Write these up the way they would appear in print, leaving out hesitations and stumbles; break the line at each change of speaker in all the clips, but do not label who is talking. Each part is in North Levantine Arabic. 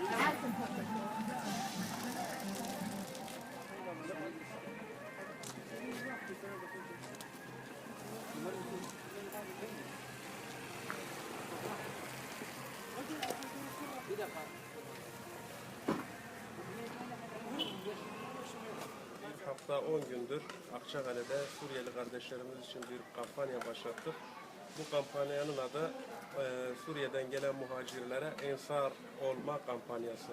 Bir hafta 10 gündür Akçakale'de Suriyeli kardeşlerimiz için bir kampanya başlattık. Bu kampanyanın adı Suriye'den gelen muhacirlere ensar olma kampanyası.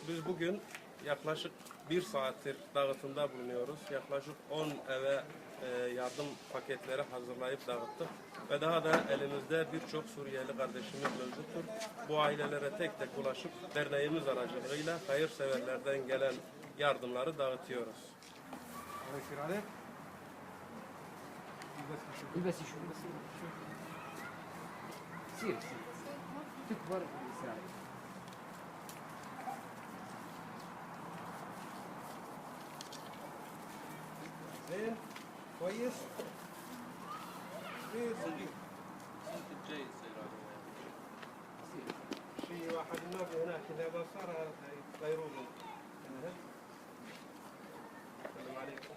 Biz bugün yaklaşık bir saattir dağıtımda bulunuyoruz. Yaklaşık 10 eve yardım paketleri hazırlayıp dağıttık. Ve daha da elimizde birçok Suriyeli kardeşimiz mevcuttur. Bu ailelere tek tek ulaşıp derneğimiz aracılığıyla hayırseverlerden gelen yardımları dağıtıyoruz.
الله يسير عليك.
البسي شو سير سير تكبر يصير عليك.
زين كويس. صغير صغير.
شيء واحد ما في هناك اذا ما صار غيروه. السلام عليكم.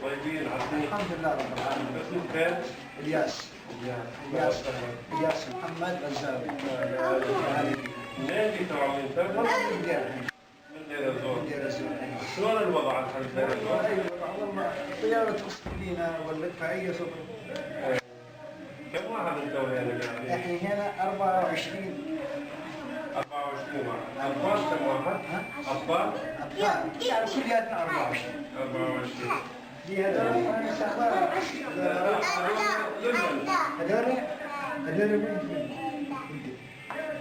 طيبين عارفين.
الحمد لله رب العالمين.
اسمك خير؟
الياس الياس الياس محمد غزاوي.
منين جيتوا عمين تربط؟
من دير
من دير الزور.
دير الزور.
شلون الوضع الحين في دير الزور؟
ايوه والله الطيارة تقصف فينا والمدفعيه تضرب.
كم واحد انتوا هنا قاعدين؟
احنا هنا 24.
24 واحد. اطفال كم واحد؟
ها؟
اطفال؟
اطفال يعني كلياتنا 24.
24.
دي هذول
لمن؟
هذول هذول من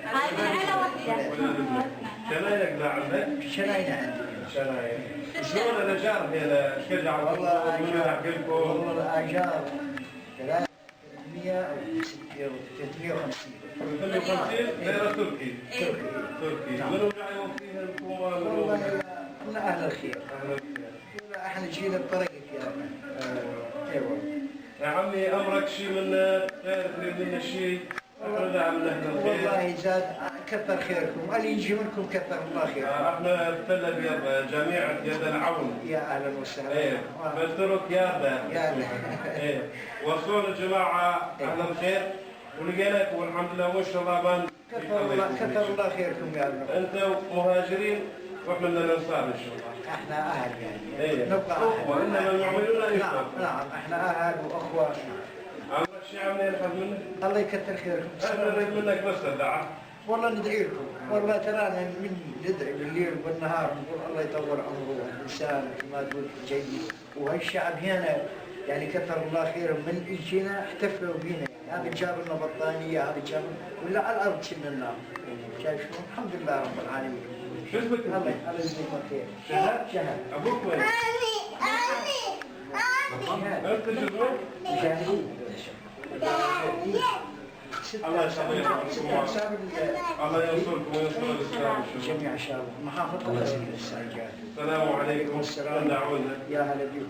هاي من عيلة واحدة.
شنايك لا عندك؟
شناينة عندي.
شنايك. شلون الاجار هنا؟ ايش قد
والله
من
اجار
لكم؟
والله الاجار 300 او 350.
350 ليرة تركي.
تركي.
تركي. منو جايون فيها الحكومة؟
والله
منو؟
كنا اهل الخير.
أهل الخير.
كنا احنا جينا بطريقك يا أخي. ايوه.
يا عمي امرك شيء منا غير تريد منا شيء؟ احنا دعم من اهل الخير.
والله زاد كثر خيركم، اللي يجي منكم كثر الله خيركم.
احنا بتل ابيض جميع يد العون.
يا اهلا وسهلا.
ايه بنترك يا
يا أهلا.
ايه وصلوا الجماعة اهل الخير ولقيناك والحمد لله وان شاء الله بان
كثر الله كثر الله خيركم يا الله.
انتم مهاجرين واحنا من الانصار ان شاء الله.
احنا اهل يعني.
إيه.
نبقى
أخوة،
اهل.
إنما المؤمنون إخوة.
نعم نعم احنا اهل واخوه.
عمرك شيء عمي ناخذ منك؟
الله يكثر خيركم.
احنا نريد منك بس الدعاء.
والله ندعي لكم، والله ترانا من ندعي بالليل والنهار نقول الله يطول عمره الانسان ما تقول جيد، وهالشعب هنا يعني كثر الله خيره من اجينا احتفلوا بينا، يعني هذا جاب لنا بطانيه، هذا جاب ولا على الارض كنا ننام. شايف شلون؟ الحمد لله رب العالمين.
شو اسمك
الله
انت؟
الله يجزيكم خير.
شهد؟
شهد.
ابوك وين؟
شهد.
انت شو اسمك؟
مجاهدين.
الله يسلمك. الله ينصركم وينصر الاسلام ان شاء الله.
جميع ان شاء الله. محافظة السعيدات.
السلام عليكم.
والسلام.
دعونا.
يا هلا بكم.